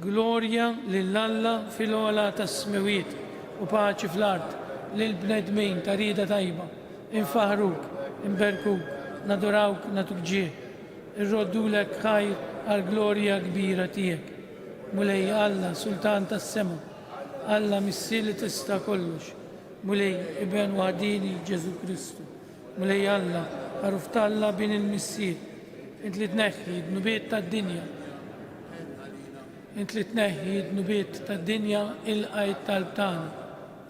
Glorja lil Alla fil-ogħla tas-smewwiet u paċi fl-art lill-bnedmin ta' rieda tajba. Infaħħruk, inberkuk, nadurawk, nagħtuk ġieħ. Irroddulek ħajr għall-glorja kbira tiegħek. Mulej Alla, Sultan tas-sema, Alla Missier li tista' kollox, Mulej Iben waħdieni Ġesù Kristu, Mulej Alla, Ħaruf t'Alla Bin il-Missier, int li tneħħi d-dnubiet tad-dinja, int li tneħħi d-dnubiet tad-dinja, ilqa' t-talb tagħna.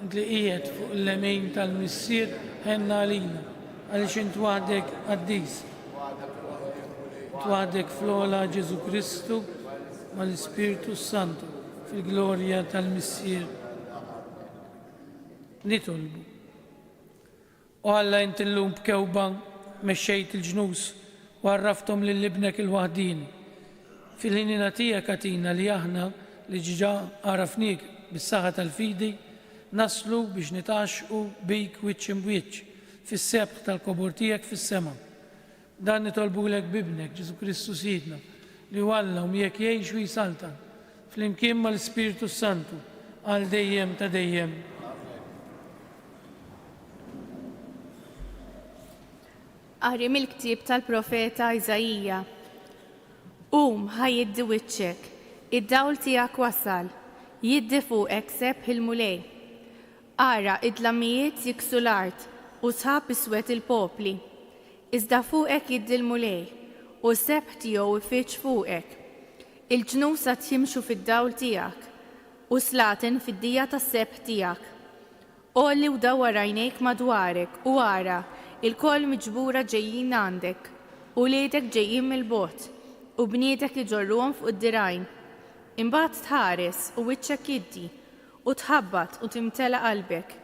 Int li qiegħed fuq il-lemin tal-Missier, ħenn għalina, għaliex int waħdek qaddis. Int waħdek fl-ogħla Ġesù Kristu mal-Ispirtu s-Santu fil-glorja tal-Missier. Nitolbu. O Alla int illum b'kewba mexxejt il-ġnus u għarrafthom lil Ibnek il-waħdieni. Fil-ħniena tiegħek agħtina li aħna, li ġiġa għarafniek bis-saħħa tal-fidi, naslu biex nitgħaxxqu bik wiċċ imb'wiċċ fis-sebħ tal-kobor tiegħek fis-sema. Dan nitolbulek b'Ibnek, Ġesù Kristu Sidna, li hu Alla u miegħek jgħix u jsaltan, flimkien mal-Ispirtu s-Santu, għal dejjem ta' dejjem. Qari mill-ktieb tal-profeta Iżaija. Qum, ħa jiddi wiċċek, id-dawl tiegħek wasal, jiddi fuqek sebħ il-Mulej. Ara, id-dlamijiet jiksu l-art, u sħab iswed il-popli. Iżda fuqek jiddi l-Mulej, u s-sebħ tiegħu jfiġġ fuqek. Il-ġnus għad jimxu fid-dawl tiegħek, u s-slaten fid-dija tas-sebħ tiegħek. Għolli u dawwar għajnejk madwarek, u ara, ilkoll miġbura ġejjin għandek, uliedek ġejjin mill-bogħod, u bnietek iġorruhom fuq id-dirgħajn. Imbagħad tħares, u wiċċek jiddi, u tħabbat u timtela qalbek,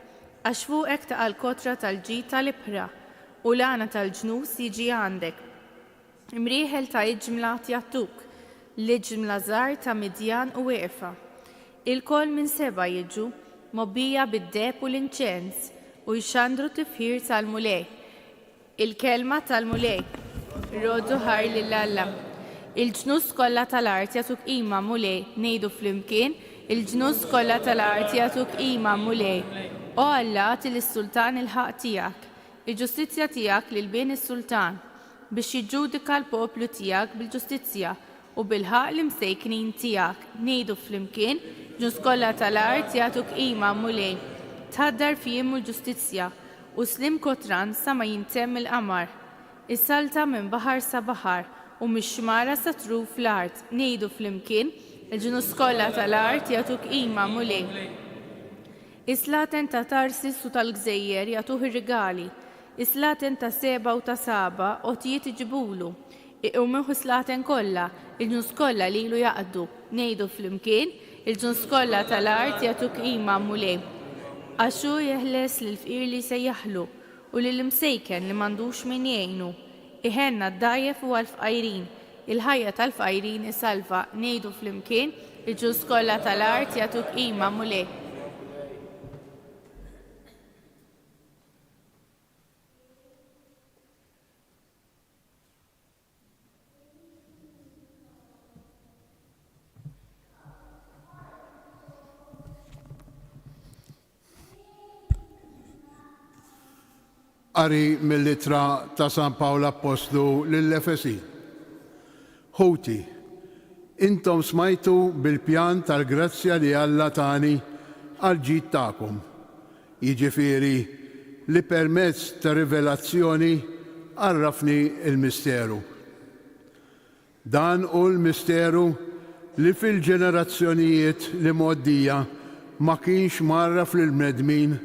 għax fuqek taqa' l-kotra tal-ġid tal-ibħra, u l-għana tal-ġnus jiġi għandek. Imrieħel ta' iġmla jagħtuk, l-iġmla żgħar ta' Midjan u Efa. Ilkoll minn Seba jiġu, mgħobbija bid-deheb u l-inċens, u jxandru tifħir tal-Mulej. Il-kelma tal-Mulej. Roddu ħajr lil Alla. Il-ġnus kollha tal-art jagħtuk qima, Mulej, ngħidu flimkien, il-ġnus kollha tal-art jagħtuk qima, Mulej. O Alla, agħti lis-sultan il-ħaqq tiegħek, il-ġustizzja tiegħek lil bin is-sultan. Biex jiġġudika l-poplu tiegħek bil-ġustizzja, u bil-ħaqq l-imsejknin tiegħek. Ngħidu flimkien, Ġnus kollha tal-art jagħtuk qima, Mulej. Tħaddar f'jiemu l-ġustizzja, u sliem kotran sa ma jintemm il-qamar. Issalta minn baħar sa baħar, u mix-xmara sa truf l-art. Ngħidu flimkien, Il-ġnus kollha tal-art jagħtuk qima, Mulej. Is-slaten ta' Tarsis u tal-gżejjer jagħtuh ir-rigali, is-slaten ta' Seba u ta' Saba għotjiet iġibulu. Iqumuh is-slaten kollha, il-ġnus kollha lilu jaqdu. Ngħidu flimkien, Il-ġnus kollha tal-art jagħtuk qima, Mulej. Għax hu jeħles lill-fqir li jsejjaħlu, u lill-imsejken li m'għandux min jgħinu. Iħenn għad-dgħajjef u għall-fqajrin, Il-ħajja tal-fqajrin isalva, ngħidu flimkien, Il-ġnus kollha tal-art jagħtuk qima, Mulej. Qari mill-Ittra ta' San Pawl Appostlu lill-Efesin. Ħuti, intom smajtu bil-pjan tal-grazzja li Alla tani għall-ġid tagħkom, jiġifieri li permezz ta' rivelazzjoni għarrafni l-misteru. Dan hu l-misteru li fil-ġenerazzjonijiet l-imgħoddija ma kienx mgħarraf lill-bnedmin,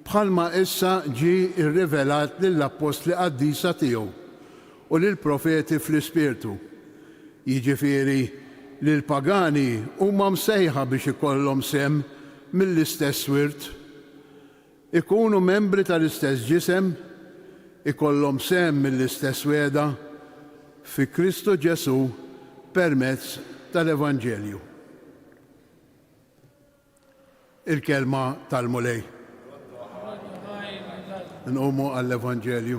bħalma issa ġie rrivelat lill-appostli qaddisa tiegħu u lill-profeti fl-Ispirtu, jiġifieri li l-pagani huma msejħa biex ikollhom sehem mill-istess wirt. Ikunu membri tal-istess ġisem, ikollhom sehem mill-istess wegħda, fi Kristu Ġesù permezz tal-Evanġelju. Il-Kelma tal-Mulej. Nqumu għall-Evanġelju.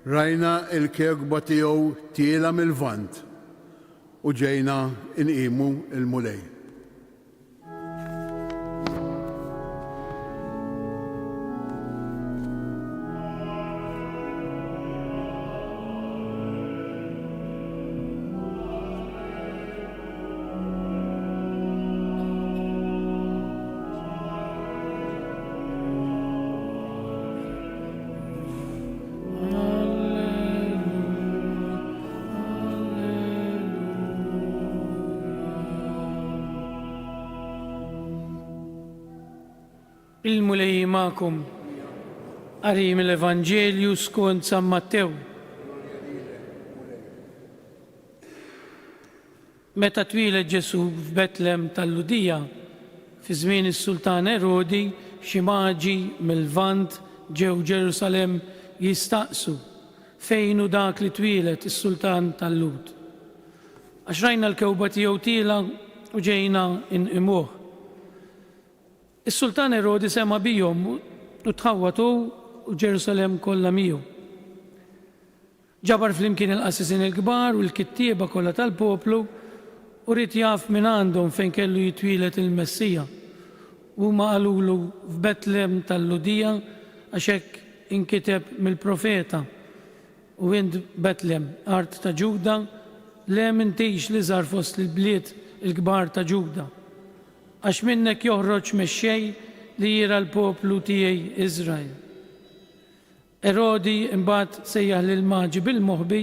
Rajna l-kewkba tiegħu tielgħa mil-Lvant u ġejna nqimu l-Mulej. Il-Mulej magħkom. Qari mill-Evanġelju skont San Mattew. Meta twieled Ġesù f'Betlem tal-Lhudija, fi żmien is-sultan Erodi, xi maġi mil-Lvant ġew Ġerusalemm jistaqsu, Fejn hu dak li twieled is-sultan tal-Lhud? Għax rajna l-kewba tiegħu tielgħa u ġejna nqimuh. Is-sultan Erodi sema' bihom u tħawwad hu u Ġerusalemm kollha miegħu. Ġabar flimkien il-qassisin il-kbar u l-kittieba kollha tal-poplu u ried jaf mingħandhom fejn kellu jitwieled il-Messija. U huma qalulu, F'Betlem tal-Lhudija, għax hekk inkiteb mill-profeta, U int, Betlem, art ta' Ġuda, le m'intix l-iżgħar fost l-bliet il-kbar ta' Ġuda, għax minnek joħroġ mexxej li jirgħa l-poplu tiegħi Iżrael. Erodi imbagħad sejjaħ lill-Maġi bil-moħbi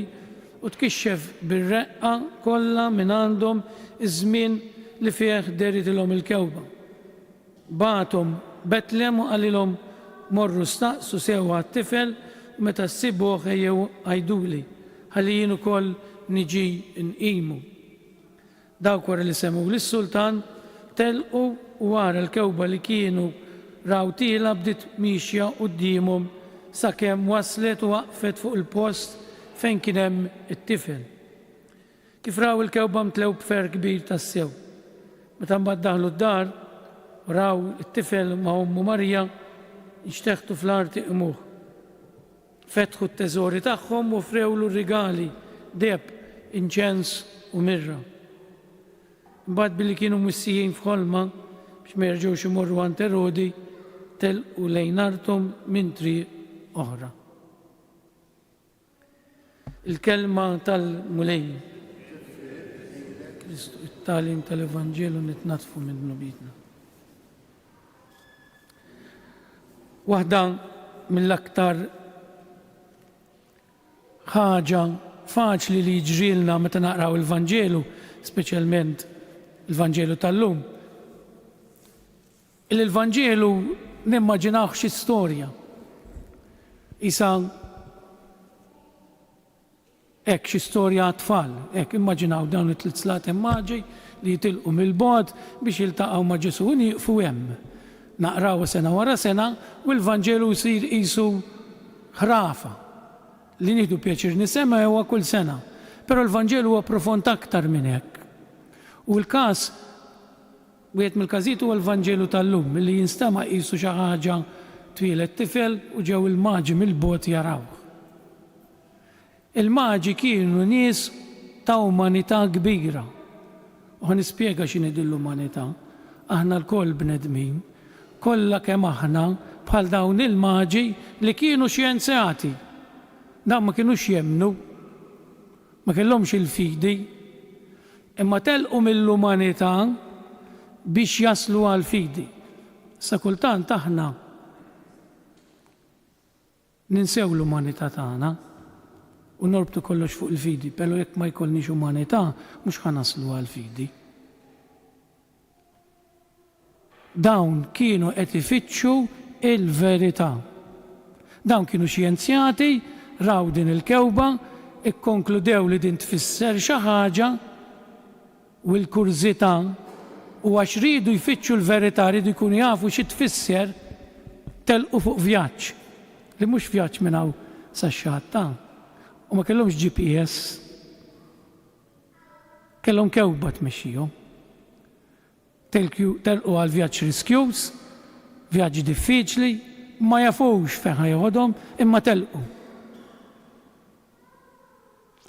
u tkixxef bir-reqqa kollha mingħandhom iż-żmien li fih dehritilhom il-kewba. Bagħathom Betlem u qalilhom, Morru staqsu sew għat-tifel u meta ssibuh ejjew għiduli, ħalli jien ukoll niġi nqimu. Dawk wara li semgħu lis-sultan, telqu u ara l-kewba li kienu raw tielgħa bdiet miexja quddiemhom sakemm waslet u waqfet fuq il-post fejn kien hemm it-tifel. Kif raw il-kewba mtlew b'ferħ kbir tassew. Meta mbagħad daħlu d-dar u raw it-tifel ma' ommu Marija, inxteħtu fl-art iqimuh. Fetħu t-teżori tagħhom u offrewlu rigali, deheb, inċens u mirra. Imbagħad billi kienu mwissijin f'ħolma biex ma jerġgħux imorru għand Erodi, telqu lejn arthom minn triq oħra. Il-kelma tal-Mulej. Kristu, it-tagħlim tal-Evanġelu nitnaddfu minn dnubietna. Waħda mill-aktar ħaġa faċli li jiġrilna meta naqraw il-Vanġelu, speċjalment il-Vanġelu tal-lum, li l-Vanġelu nimmaġinawh xi storja. Isa Hekk xi storja għat-tfal. Hekk, immaġinaw dawn it-tliet slaten maġi li jitilqu mill-bogħod biex jiltaqgħu ma' Ġesù u nieqfu hemm. Naqrawha sena wara sena u l-Vanġelu jsir qisu ħrafa li nieħdu pjaċir nisemgħuha kull sena. Però l-Vanġelu huwa profond aktar minn hekk. U l-każ, wieħed mill-każijiet huwa l-Vanġelu tal-lum li jinstema' qisu xi ħaġa twieled tifel u ġew il-maġi mill-bogħod jarawh. Il-Maġi kienu nies ta' umanità kbira. U ħa nispjega x'inhi din l-umanità. Aħna lkoll bnedmin. Kollha kemm aħna bħal dawn il-Maġi li kienu xjenzjati. Dawn ma kinux jemmnu. Ma kellhomx il-fidi. Imma telqu mill-umanità biex jaslu għall-fidi. Issa kultant aħna Ninsew l-umanità tagħna u norbtu kollox fuq il-fidi, pero jekk ma jkollniex umanità mhux ħa naslu għall-fidi. Dawn kienu qed ifittxu il-verità. Dawn kienu xjenzjati, raw din il-kewba, ikkonkludew li din tfisser xi ħaġa, u l-kurżità, u għax riedu jfittxu l-verità, riedu jkunu jafu xi tfisser, telqu fuq vjaġġ, li mhux vjaġġ minn hawn sax-xatt, ta. U ma kellhomx GPS. Kellhom kewkba tmexxihom. Telqu għal vjaġġ riskjuż, vjaġġ diffiċli, ma jafux fejn ħa jeħodhom, imma telqu.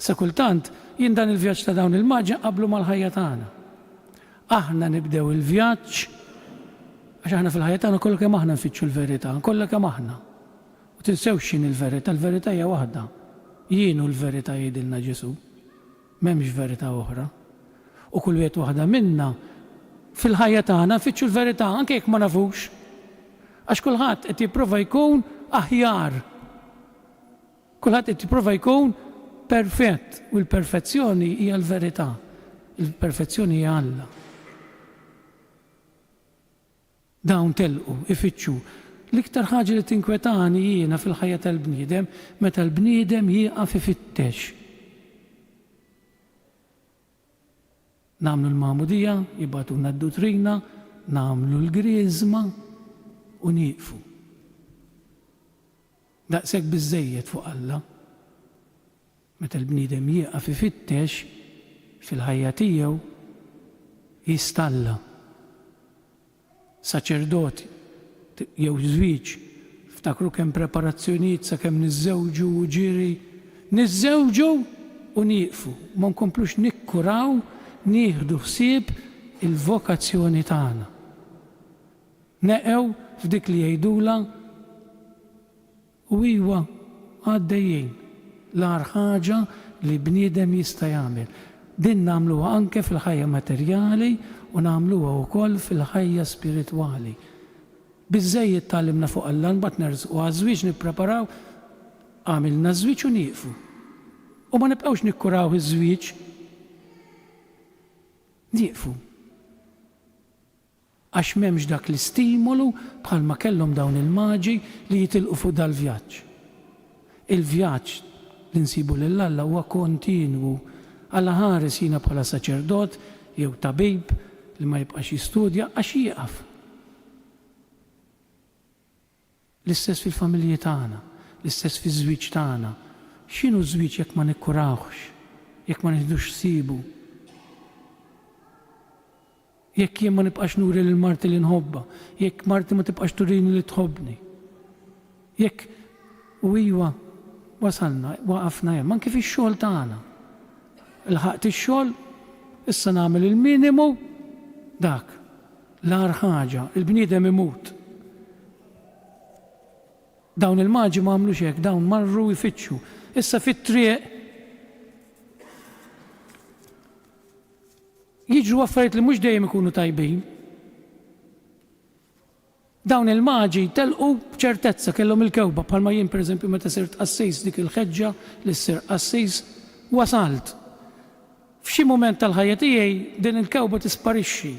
Sa kultant, jien dan il-vjaġġ ta' dawn il-maġi nqabblu mal-ħajja tagħna. Aħna nibdew il-vjaġġ għax aħna fil-ħajja tagħna kollha kemm aħna nfittxu l-verità, kollha kemm aħna. U tinsewx x'inhi l-verità, l-verità hija waħda. Jien hu l-verità jgħidilna Ġesù. M'hemmx verità oħra. U kull wieħed u waħda minna fil-ħajja tagħna nfittxu l-verità anke jekk ma nafux. Għax kulħadd qed jipprova jkun aħjar. Kulħadd qed jipprova jkun perfett u l-perfezzjoni hija l-verità. Il-perfezzjoni hija Alla. Dawn telqu, ifittxu. L-iktar ħaġa li tinkwetani jiena fil-ħajja tal-bniedem meta l-bniedem jieqaf ifittex. Nagħmlu l-magħmudija, jibagħtuna d-dutrina, nagħmlu l-griżma u nieqfu. Daqshekk biżżejjed fuq Alla. Meta l-bniedem jieqaf ifittex fil-ħajja tiegħu, jistalla. Saċerdoti, jew żwieġ, ftakru kemm preparazzjonijiet sakemm niżżewġu u ġiri. Niżżewġu u nieqfu, ma nkomplux nikkuraw, nieħdu ħsieb il-vokazzjoni tagħna. Neqgħu f'dik li jgħidulha U iwa, għaddejjin. L-agħar ħaġa li bniedem jista' jagħmel. Din nagħmluha anke fil-ħajja materjali u nagħmluha wkoll fil-ħajja spiritwali. Biżżejjed tgħallimna fuq Alla mbagħad nersqu għaż-żwieġ nippreparaw, għamilna ż-żwieġ u nieqfu. U ma nibqgħux nikkurawh iż-żwieġ. Nieqfu. Għax m'hemmx dak l-istimolu bħalma kellhom dawn il-maġi li jitilqu fuq dal-vjaġġ. Il-vjaġġ li nsibu lil Alla huwa kontinwu. Alla ħares jiena bħala saċerdot jew tabib li ma jibqax jistudja għax jieqaf. L-istess fil-familji tagħna, l-istess fiż-żwieġ tagħna. X'inhu ż-żwieġ jekk ma nikkurawhx, jekk ma nieħdux ħsiebu? Jekk jien ma nibqax nuri lil marti li nħobbha, jekk marti ma tibqax turini li tħobbni. Jekk, u iwa, wasalna, waqafna hemm, anki fix-xogħol tagħna. Ilħaqt ix-xogħol, issa nagħmel il-minimu, dak. L-agħar ħaġa, il-bniedem imut. Dawn il-maġi ma għamlux hekk, dawn marru jfittxu. Issa fit-triq jiġru affarijiet li mhux dejjem ikunu tajbin. Dawn il-maġi telqu b'ċertezza kellhom il-kewba bħalma jien pereżempju meta sirt qassis dik il-ħeġġa li ssir qassis wasalt. F'xi mument tal-ħajja tiegħi din il-kewba tisparixxi,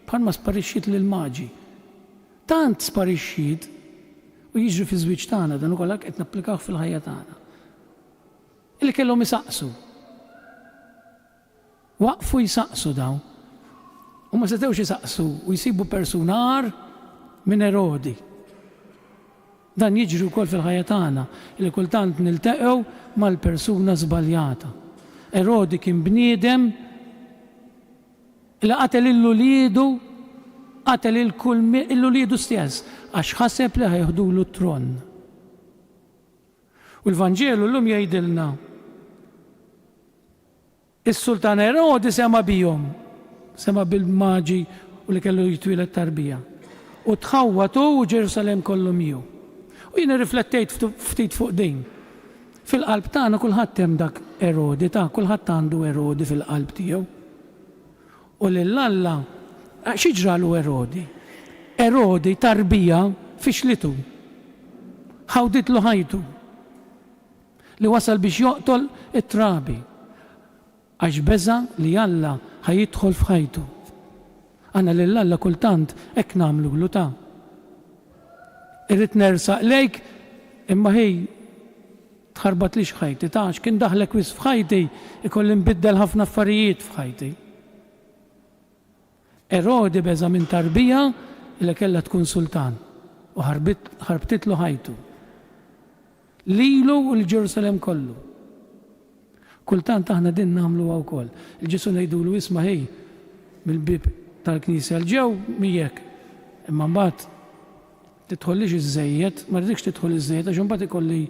bħalma sparixxiet lill-Maġi. Tant sparixxiet, u jiġri fiż-żwieġ tagħna dan ukoll għalhekk qed napplikawh fil-ħajja tagħna, illi kellhom isaqsu. Waqfu jsaqsu dawn. U ma setgħux isaqsu u jsibu persuna agħar minn Erodi. Dan jiġri wkoll fil-ħajja tagħna, li kultant nilteqgħu mal-persuna żbaljata. Erodi kien bniedem li qatel lil uliedu, qatel lil kull lil uliedu stess, għax ħaseb li ħa jeħdulu t-tron. U l-Vanġelu llum jgħidilna Is-sultan Erodi sema' bihom, sema' bil-maġi u li kellu jitwieled tarbija, u tħawwad hu u Ġerusalemm kollu miegħu. U jien irriflettejt ftit fuq din. Fil-qalb tagħna kulħadd hemm dak Erodi ta', kulħadd għandu Erodi fil-qalb tiegħu. U lil Alla, xi ġralu Erodi? Erodi tarbija fixlitu. Ħawditlu ħajtu. Li wasal biex joqtol it-trabi għax beża' li Alla ħa jidħol f'ħajtu. Aħna lil Alla kultant hekk nagħmlulu ta'. Irrid nersaq lejk imma hi tħarbatlix ħajti ta' għax kien daħlek wisq f'ħajti ikolli nbiddel ħafna affarijiet f'ħajti. Erodi beża' minn tarbija li kellha tkun sultan u ħarbtitlu ħajtu. Lilu u lil Ġerusalemm kollu. Kultant aħna din nagħmluha wkoll. Il Ġesù ngħidulu isma' ħej, mill-bieb tal-knisja 'l ġew miegħek. Imma mbagħad tidħollix iżżejjed, ma rridekx tidħol iżżejjed għax imbagħad ikolli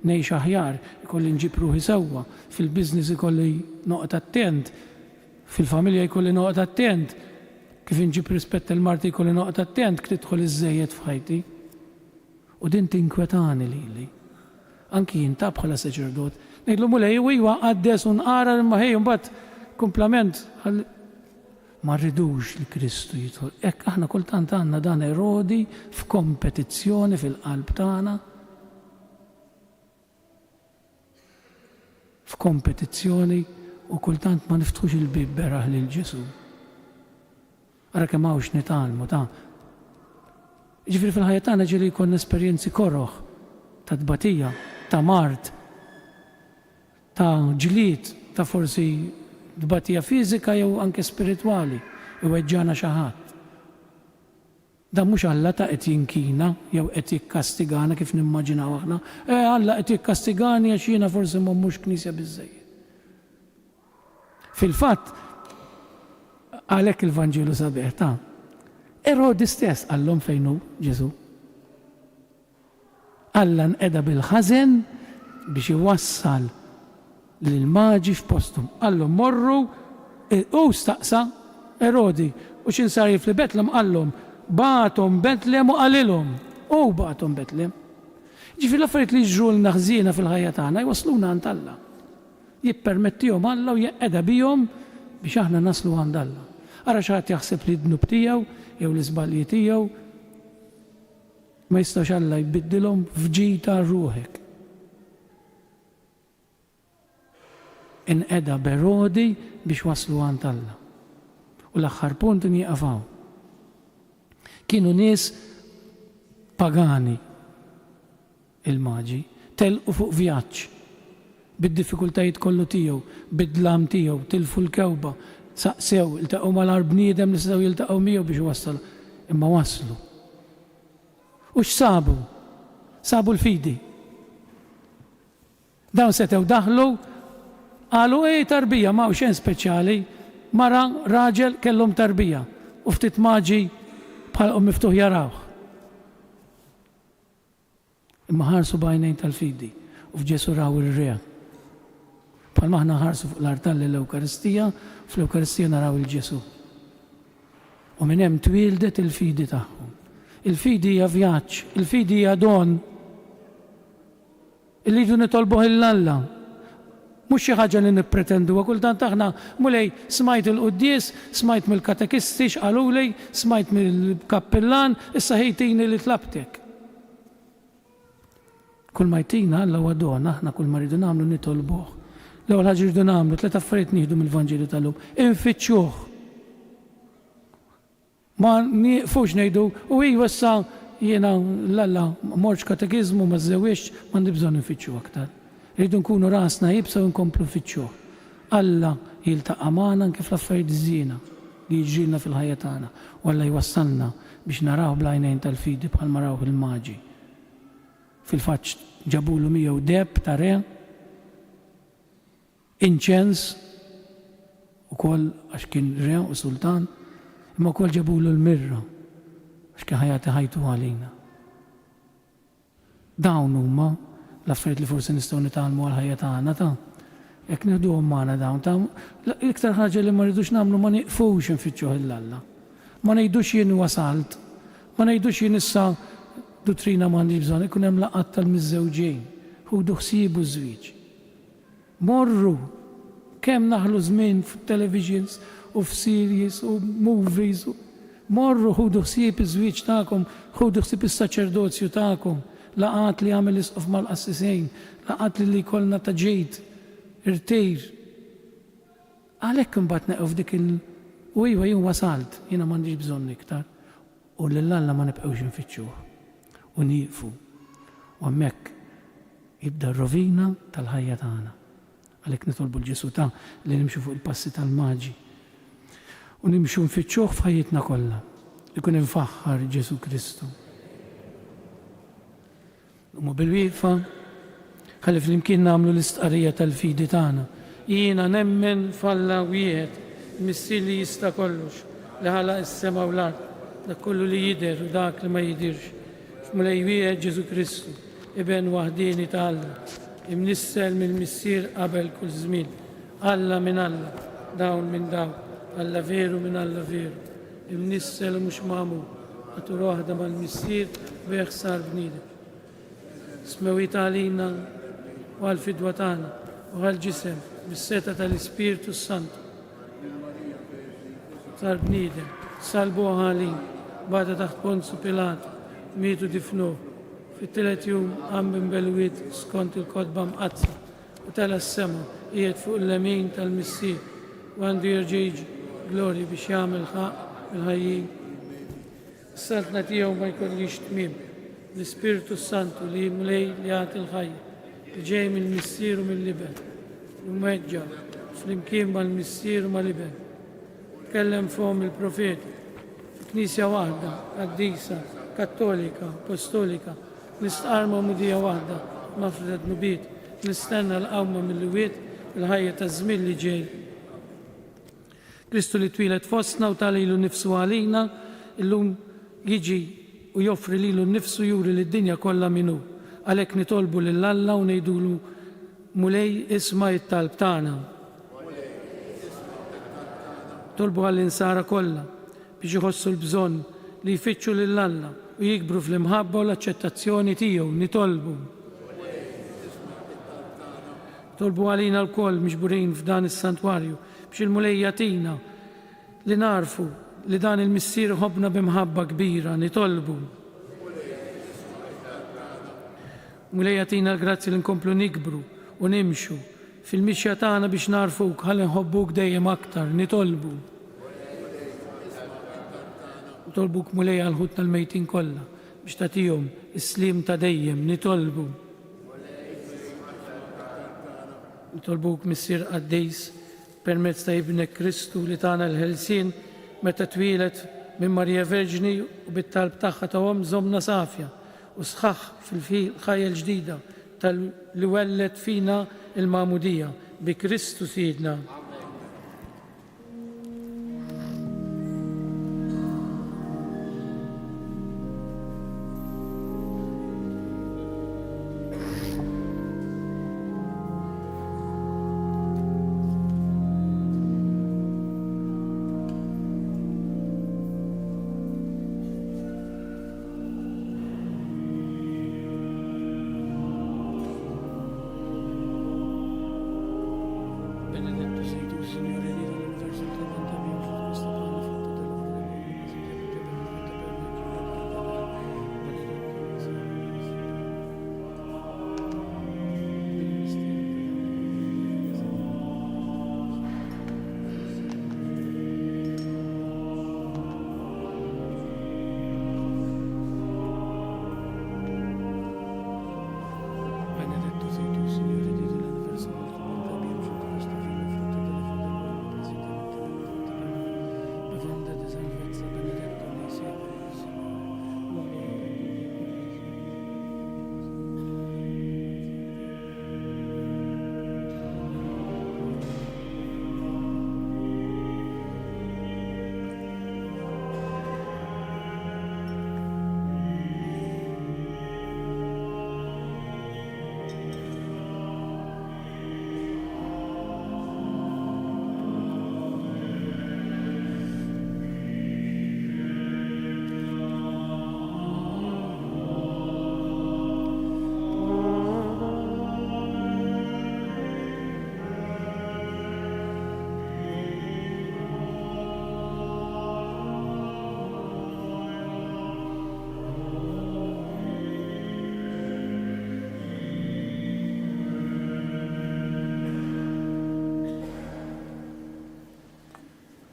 ngħix aħjar, ikolli nġib ruħi sewwa, fil-business ikolli noqgħod attent, fil-familja jkolli noqgħod attent, kif inġib rispett lil marti jkolli noqgħod attent k'tidħol iżżejjed f'ħajti. U din tinkwetani lili. Anki jien ta' bħala saċerdot. Ngħidlu Mulej u iwa qaddes u nqara imma ħej imbagħad kumplament ma rridux li Kristu jidħol. Hekk aħna kultant għandna dan Erodi f'kompetizzjoni fil-qalb tagħna. F'kompetizzjoni u kultant ma niftħux il-bieb beraħ lil Ġesù. Ara kemm hawn x'nitgħallmu ta'. Jiġifieri fil-ħajja tagħna ġieli jkollna esperjenzi koroh ta' tbatija, ta' mard, ta' ġlied, ta' forsi tbatija fiżika jew anke spiritwali, iweġġagħna xi ħadd. Dan mhux Alla ta' qed jinkina jew qed jikkastigana kif nimmaġinaw aħna. Eh, Alla qed jikkastigani għax jiena forsi ma mmurx knisja biżżejjed. Fil-fatt, għalhekk il-Vanġelu sabiħ ta' Erodi stess qallhom fejn hu Ġesù. Alla nqeda bil-ħażen biex iwassal lill-Maġi f'posthom. Qallhom morru, hu staqsa Erodi, u x'in sar jaf li Betlem qallhom, bagħathom Betlem u qalilhom, hu bagħathom Betlem. Jiġifieri l-affarijiet li jiġrulna ħżiena fil-ħajja tagħna jwassluna għand Alla. Jippermettihom Alla u jeqeda bihom biex aħna naslu għand Alla. Ara xi ħadd jaħseb li d-dnub tiegħu jew l-iżbalji tiegħu Ma jistax Alla jbiddilhom f'ġid għal ruħek. Inqeda b'Erodi biex waslu għand Alla. U l-aħħar punt nieqaf hawn. Kienu nies pagani il-Maġi, telqu fuq vjaġġ bid-diffikultajiet kollu tiegħu, bid-dlam tiegħu, tilfu l-kewba, saqsew, iltaqgħu mal-agħar bniedem li setgħu jiltaqgħu miegħu biex iwassalhom. Imma waslu. U x'sabu? Sabu l-fidi. Dawn setgħu daħlu, qalu, Ej, tarbija, m'hawn xejn speċjali. Mara, raġel, kellhom tarbija. U ftit maġi b'ħalqhom miftuħ jarawh. Imma ħarsu b'għajnejn tal-fidi u f'Ġesù raw ir-Re. Bħalma aħna nħarsu fuq l-artal lill-Ewkaristija, fl-Ewkaristija naraw 'il Ġesù. U minn hemm twieldet il-fidi tagħhom. Il-fidi hija vjaġġ, il-fidi hija don. Irridu nitolbuh 'il Alla. Mhux xi ħaġa li nippretenduha. Kultant aħna, Mulej, smajt il-quddies, smajt mill-katekisti x'qaluli, smajt mill-kappillan, issa ħejtini li tlabtek. Kull ma jtina Alla huwa don, aħna kull ma rridu nagħmlu nitolbuh. L-ewwel ħaġa rridu nagħmlu, tliet affarijiet nieħdu mill-Vanġelu tal-lum. Infittxuh. Ma nieqfux ngħidu, u iva issa jiena 'l Alla ma mortx katekiżmu, ma żżewwiġtx, m'għandi bżonn infittxu aktar. Irridu nkunu rasna iebsa u nkomplu nfittxuh. Alla jiltaqa' magħna anke fl-affarijiet ħżiena li jiġrilna fil-ħajja tagħna u Alla jwassalna biex narawh bl-għajnejn tal-fidi bħalma rawh il-Maġi. Fil-fatt ġabulu miegħu deheb ta' re. Inċens, ukoll għax kien re u sultan, imma wkoll ġabulu l-mirra għax kien ħa jagħti ħajtu għalina. Dawn huma l-affarijiet li forsi nistgħu nitgħallmu għall-ħajja tagħna ta' jekk nieħduhom magħna dawn ta' l-iktar ħaġa li ma rridux nagħmlu ma nieqfux infittxuh 'il Alla. Ma ngħidux jien wasalt, ma ngħidux jien issa duttrina m'għandix bżonn, ikun hemm laqgħat tal-miżżewġin, ħudu ħsiebu ż-żwieġ. Morru! Kemm naħlu żmien f'televisions u f'series u movies u. Morru ħudu ħsieb iż-żwieġ tagħkom, ħudu ħsieb is-saċerdozju tagħkom, laqgħat li jagħmel l-isqof mal-qassisin, laqgħat li li jkollna ta' ġid, irtir. Għalhekk imbagħad neqgħu f'dik il U iva jien wasalt, jiena m'għandix bżonn iktar. U lil Alla ma nibqgħux infittxuh. U nieqfu. U hemmhekk jibda r-rovina tal-ħajja tagħna. Għalhekk nitolbu 'l Ġesù ta' li nimxu fuq il-passi tal-Maġi u nimxu nfittxuh f'ħajjitna kollha. Ikun imfaħħar Ġesù Kristu. Qumu bil-wieqfa, ħalli flimkien nagħmlu l-istqarrija tal-fidi tagħna. Jiena nemmen f'Alla wieħed, il-Missier li jista' kollox, li ħalaq is-sema u l-art, dak kollu li jidher u dak li ma jidhirx, f'Mulej wieħed Ġesù Kristu, Iben waħdieni ta' Alla, imnissel mill-Missier qabel kull żmien, Alla minn Alla, dawl minn dawl, Alla veru minn Alla veru, imnissel u mhux magħmul, natura waħda mal-Missier, bih sar bniedem. Smewwiet għalina u għall-fidwa tagħna u għall-ġisem bis-setgħa tal-Ispirtu s-Santu. Sar bniedem, salbuh għalina, bata taħt Ponzu Pilatu, miet u difnuh. Fit-tielet jum qam minn bel-wied skont il-Kotba Mqaddsa u tela' s-sema, qiegħed fuq il-lemin tal-Missier u għandu jerġa' jiġi glorja biex jagħmel ħaqq mill-ħajjin. Is-saltna tiegħu ma jkollhiex tmiem. L-Ispirtu s-Santu li hi Mulej li jagħti l-ħajja, li ġej mill-Missier u mill-Iben, li mweġġa' flimkien mal-Missier u mal-Iben. Tkellem fomm il-profeti. Fi Knisja waħda, qaddisa, kattolika, apostolika, nistqarr magħmudija waħda, maħfra ta' dnubiet, nistenna l-qawma mill-iwiet u l-ħajja taż-żmien li ġej. Kristu li twieled fostna u ta lilu nnifsu għalina, illum jiġi u joffri lilu nnifsu juri lid-dinja kollha min hu. Għalhekk nitolbu lil Alla u ngħidulu, Mulej isma' it-talb tagħna. Nitolbu għall-insara kollha biex iħossu l-bżonn li jfittxu lil Alla u jikbru fl-imħabba u l-aċċettazzjoni tiegħu. Nitolbu. Nitolbu għalina lkoll miġburin f'dan is-santwarju Biex il-Mulej jagħtina li nagħrfu li dan il-Missier iħobbna bi mħabba kbira, nitolbu. Mulej agħtina l-grazzja li nkomplu nikbru u nimxu fil-mixja tagħna biex nagħrfuk ħalli nħobbuk dejjem aktar, nitolbu. Nitolbuk Mulej għal ħutna l-mejtin kollha biex tagħtihom is-sliem ta' dejjem, nitolbu. Nitolbuk, Missier Qaddis, permezz ta' Ibnek Kristu li tana l-ħelsien meta twieled minn Marija Verġni u bit-talb tagħha ta' omm żommna safja u sħaħ fil-ħajja l-ġdida ta' li welled fina l-Magħmudija, bi Kristu Sidna. Benedetto sei tu, Signore Dio dell'universo, il tuo manto abbiamo fatto questo pane frutto del lavoro dell'uomo, presentemente benedetto per noi, benedetto Benedetto sei tu, Signore Dio dell'universo, nel tuo nome abbiamo scelto questo figlio, frutto della fede dell'uomo, presentemente benedetto per noi, bevanda di salvezza, benedetto nei secoli del Signore. Gloria al Padre,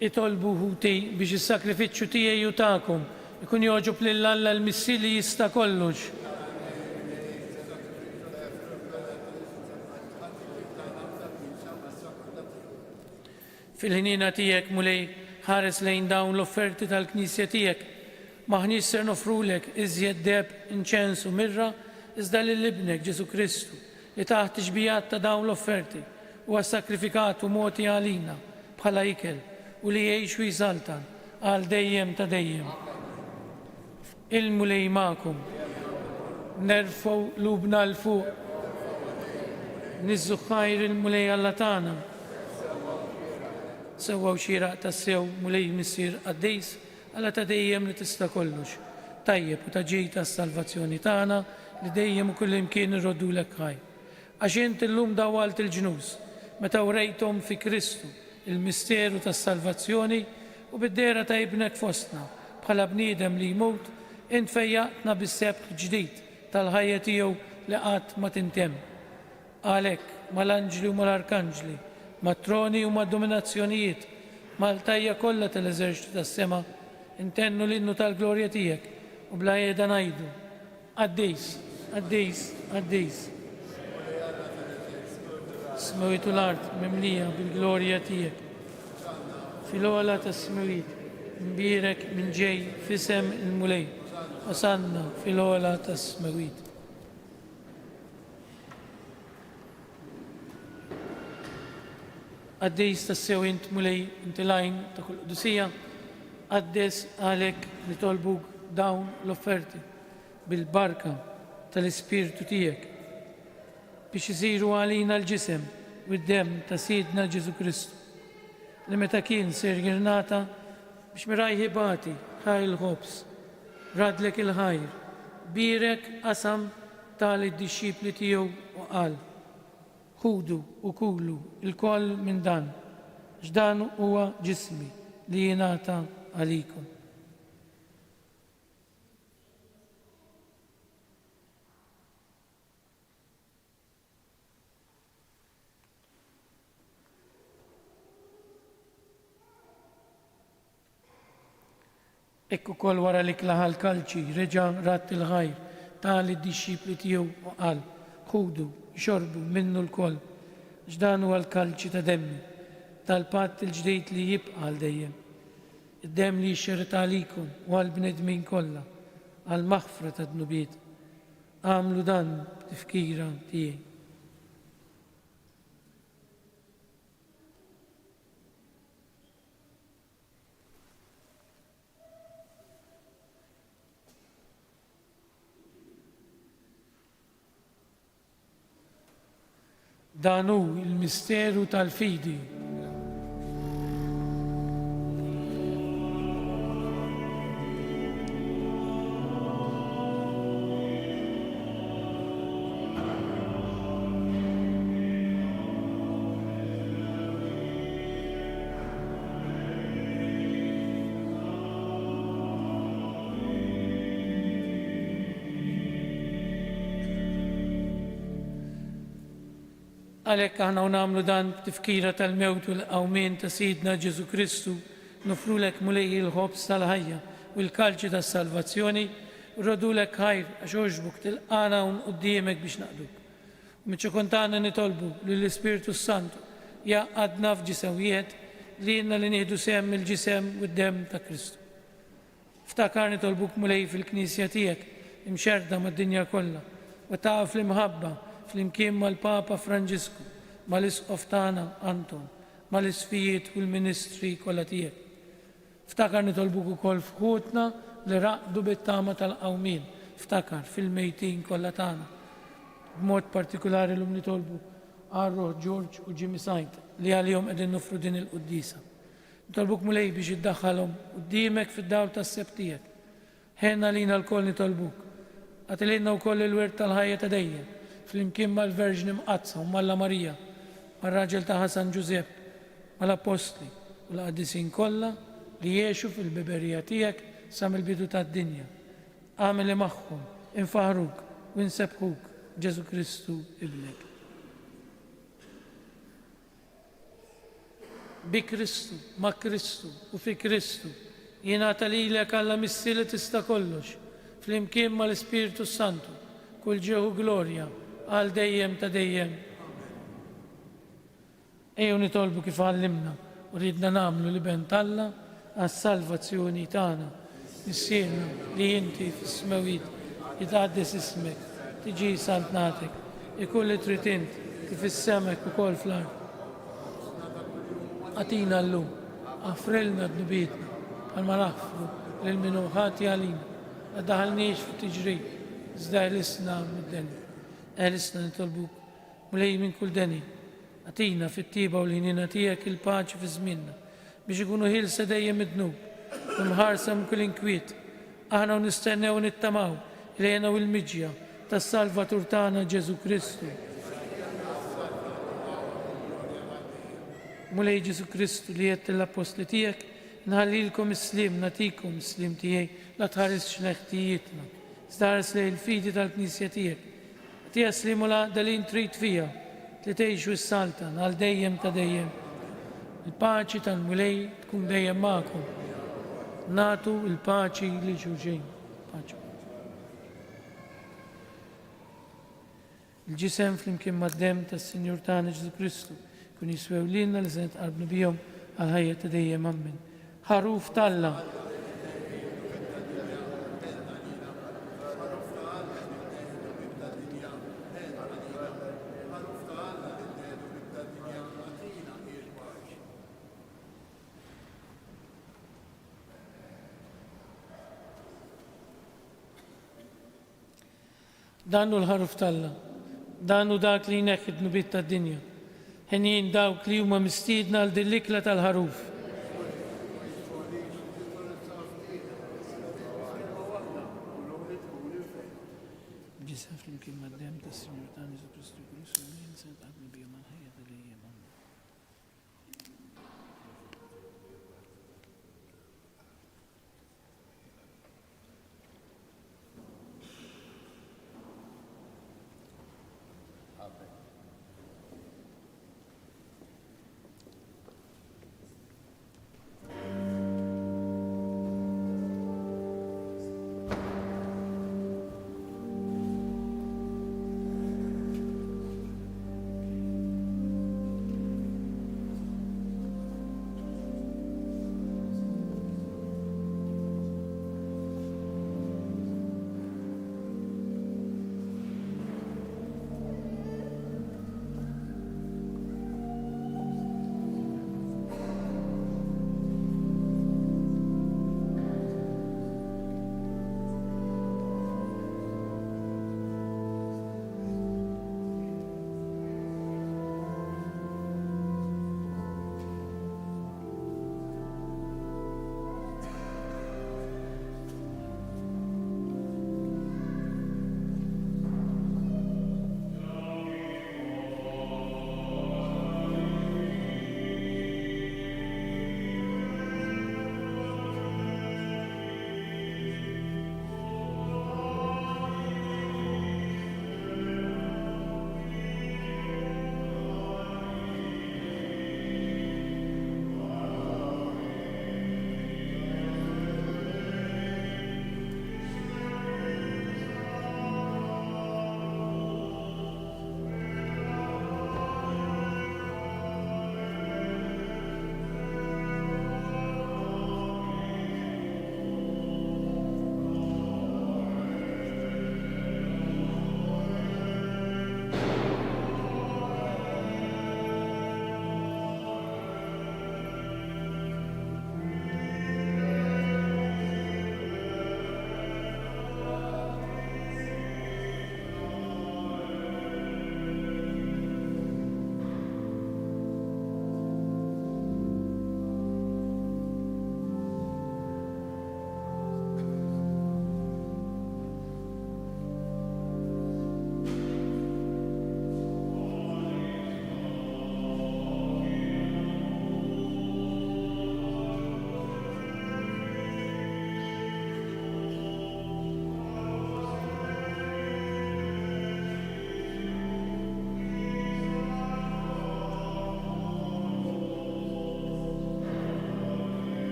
Itolbu, ħuti, biex is-sagrifiċċju tiegħi u tagħkom ikun jogħġob lil Alla l-Missier li jista' kollox. Fil-ħniena tiegħek, Mulej, ħares lejn dawn l-offerti tal-Knisja tiegħek. M'aħniex ser noffrulek iżjed deheb, inċens u mirra, iżda lil Ibnek, Ġesù Kristu, li tah tixbihat ta' dawn l-offerti, huwa ssakrifikat u mogħti għalina bħala ikel, u li jgħix u jsaltan għal dejjem ta' dejjem. Il-Mulej magħkom. Nerfgħu qlubna 'l fuq. Niżżu ħajr il-Mulej Alla tagħna. Sewwa u xieraq tassew, Mulej Missier qaddis, Alla ta' dejjem li tista' kollox, tajjeb u ta' ġid għas-salvazzjoni tagħna li dejjem u kullimkien irroddulek ħajr. Għax int illum dawwalt il-ġnus, meta wrejthom fi Kristu il-misteru tas-salvazzjoni u bid-dehra ta' Ibnek fostna, bħala bniedem li jmut, int fejjaqtna bis-sebħ ġdid tal-ħajja tiegħu li qatt ma tintemm. Għalhekk, mal-anġli u mal-arkanġli, mat-troni u mad-dominazzjonijiet, mal-qtajja kollha tal-eżerċtu tas-sema, intennu l-innu tal-glorja tiegħek u bla qiegħda ngħidu, Qaddis, qaddis, qaddis. Is-smewwiet u l-art mimlija bil-glorja tiegħek. Fil-ogħla tas-smewwiet, imbierek min ġej f'isem il-Mulej. Osanna fil-ogħla tas-smewwiet. Qaddis tassew int, Mulej, inti l-għajn ta' kull qdusija, qaddes għalhekk nitolbuk dawn l-offerti bil-barka tal-Ispirtu tiegħek, biex isiru għalina l-ġisem u d-demm ta' Sidna Ġesù Kristu, li meta kien ser jirnata biex mirajh ibati ħa l-ħobż, raddlek il-ħajr, bierek, qasam, ta lid-dixxipli tiegħu u qal, Ħudu u kulu lkoll minn dan, għax dan huwa ġismi li jingħata għalikom. Hekk ukoll wara li klaħa l-kalċi, reġa' radd il-ħajr, ta lid-dixxipli tiegħu u qal, Ħudu, ixorbu minnu lkoll, għax dan huwa l-kalċi ta' demmi, tal-patt il-ġdid li jibqa' għal dejjem. Id-demm li jixxerred għalikom u għall-bnedmin kollha, għall-maħfra tad-dnubiet. Agħmlu dan b'tifkira tiegħi. Dan hu l-misteru tal-fidi. Għalhekk aħna u nagħmlu dan b'tifkira tal-mewt u l-qawmien ta' Sidna Ġesù Kristu, noffrulek Mulej il-ħobż tal-ħajja u l-kalċi tas-salvazzjoni, u rrodulek ħajr għax għoġbok tilqagħna hawn quddiemek biex naqduk. U miċ-ċokon tagħna nitolbu lill-Ispirtu s-Santu jgħaqqadna f'ġisem wieħed, lilna li nieħdu sehem mill-ġisem u d-demm ta' Kristu. Ftakar nitolbuk Mulej fil-Knisja tiegħek imxerrda mad-dinja kollha, u taqa' fl-imħabba flimkien mal-Papa Franġisku, mal-Isqof tagħna Anton, mal-Isqfijiet u l-ministri kollha tiegħek. Ftakar nitolbuk ukoll f'ħutna li raqdu bit-tama tal-qawmien, ftakar fil-mejtin kollha tagħna. B'mod partikulari llum nitolbu għal ruħ George u Jimmy Said li għalihom qegħdin noffru din il-quddiesa. Nitolbuk Mulej biex iddaħħalhom quddiemek fid-dawl tas-sebħ tiegħek. Ħenn għalina lkoll nitolbuk. Agħti lilna wkoll il-wirt tal-ħajja ta' dejjem, flimkien mal-Verġni Mqaddsa u m'Alla Marija, mar-raġel tagħha San Ġużepp, mal-Appostli u l-qaddisin kollha li għexu fil-beberija tiegħek sa mill-bidu tad-dinja. Agħmel li magħhom infaħħruk u nsebbħuk b'Ġesù Kristu Ibnek. Bi Kristu, ma' Kristu u fi Kristu, jingħata lilek Alla Missier li tista' kollox, flimkien mal-Ispirtu s-Santu, kull ġieħ u glorja, għal dejjem ta' dejjem. Ejjew nitolbu kif għallimna u riedna nagħmlu l-Iben t'Alla għas-salvazzjoni tagħna. Missierna li inti fis-smewwiet, jitqaddes ismek, tiġi saltnatek, ikun li trid int, kif fis-sema hekk ukoll fl-art. Agħtina llum, aħfrilna dnubietna, bħalma naħfru lil min hu ħati għalina. La ddaħħalniex fit-tiġrib, Iżda eħlisna mid-deni. Eħlisna nitolbuk, Mulej minn kull deni. Agħtina fit-tjieba u l-ħniena tiegħek il-paċi fi żmienna, biex ikunu ħielsa dejjem mid-dnub u mħarsa minn kull inkwiet, aħna u nistennew u nittamaw il-hena u l-miġja tas-Salvatur tagħna Ġesù Kristu. Mulej Ġesù Kristu li għedt lill-appostli tiegħek, Inħallilkom is-sliem, nagħtikom is-sliem tiegħi, la tħarisx lejn ħtijietna, iżda ħares lejn il-fidi tal-Knisja tiegħek. Agħtiha s-sliem u l-għaqda li int trid fiha, li tgħix u ssaltan għal dejjem ta' dejjem. Il-paċi tal-Mulej tkun dejjem magħkom. Nagħtu l-paċi lil xulxin. Paċi. Il-ġisem flimkien mad-demm tas-Sinjur tagħna Ġesù Kristu jkun jiswew lilna li se nitqarbnu bihom għall-ħajja ta' dejjem. Ammen. Ħaruf t'Alla. Dan hu l-Ħaruf t'Alla. Dan hu dak li jneħħi d-dnubiet tad-dinja. Henjin dawk li huma mistiedna għal din l-ikla tal-Ħaruf. Ġisem flimkien mad-demm tas-Sinjur tagħna Ġesù Kristu jkunu sewwin se nitqablu bihom għall-ħajja ta' dejjem. Amen.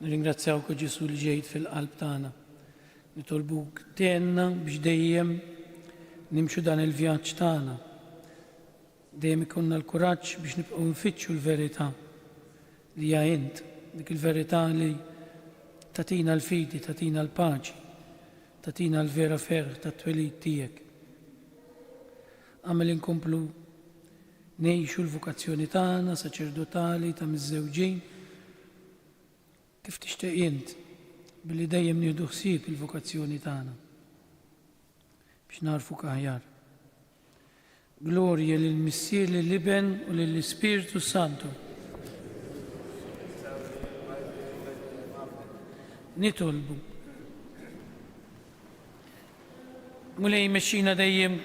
Nirringrazzjawk o Ġesù li ġejt fil-qalb tagħna. Nitolbuk tgħinna biex dejjem nimxu dan il-vjaġġ tagħna. Dejjem ikollna l-kuraġġ biex nibqgħu nfittxu l-verità li hija int, dik il-verità li tagħtina l-fidi, tagħtina l-paċi, tagħtina l-vera ferħ tat-twelid tiegħek. Agħmel inkomplu ngħixu l-vokazzjoni tagħna saċerdotali ta' miżżewġin kif tixtieq int, billi dejjem nieħdu ħsieb il-vokazzjoni tagħna biex nagħrfuk aħjar. Glorja lill-Missier, lill-Iben u lill-Ispirtu Santu. Nitolbu. Mulej mexxina dejjem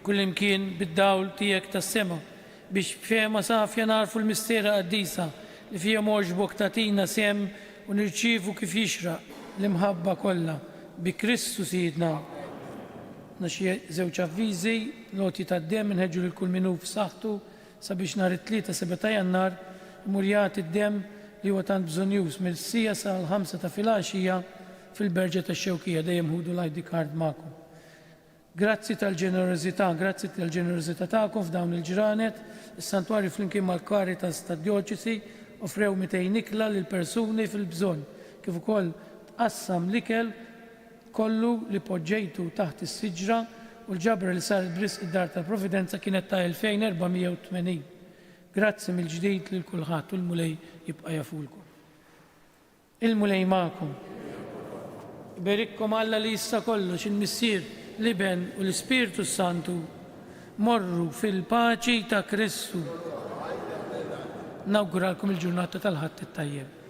kullimkien bid-dawl tiegħek tas-sema, biex b'fehma safja nagħrfu l-mistera qaddisa li fihom għoġbok tagħtina sehem u nirċievu kif jixraq l-imħabba kollha bi Kristu Sidna. Għandna xi żewġ avviżi, l-għoti tad-demm inħeġġu lil kull min hu f'saħħtu sabiex nhar it-Tlieta 7 ta' Jannar imur jagħti d-demm li huwa tant bżonnjuż mill-siegħa sal-ħamsa ta' filgħaxija fil-Berġa tax-Xewkija dejjem ħudu l-ID card magħkom. Grazzi tal-ġenerożità, grazzi tal-ġenerożità tagħkom f'dawn il-ġranet, is-Santwarju flimkien mal-Caritas tad-Djoċesi offrew 200 ikla lil persuni fil-bżonn, kif ukoll tqassam l-ikel kollu li poġġejtu taħt is-siġra u l-ġabra li saret b'risq id-Dar tal-Providenza kienet ta' 2480. Grazzi mill-ġdid lil kulħadd u l-Mulej jibqa' jafulkom. Il-Mulej magħkom. Iberikkom Alla li jista' kollox, il-Missier, l-Iben u l-Ispirtu s-Santu. Morru fil-paċi ta' Kristu. Nawguralkom il-ġurnata tal-Ħadd it-tajjeb.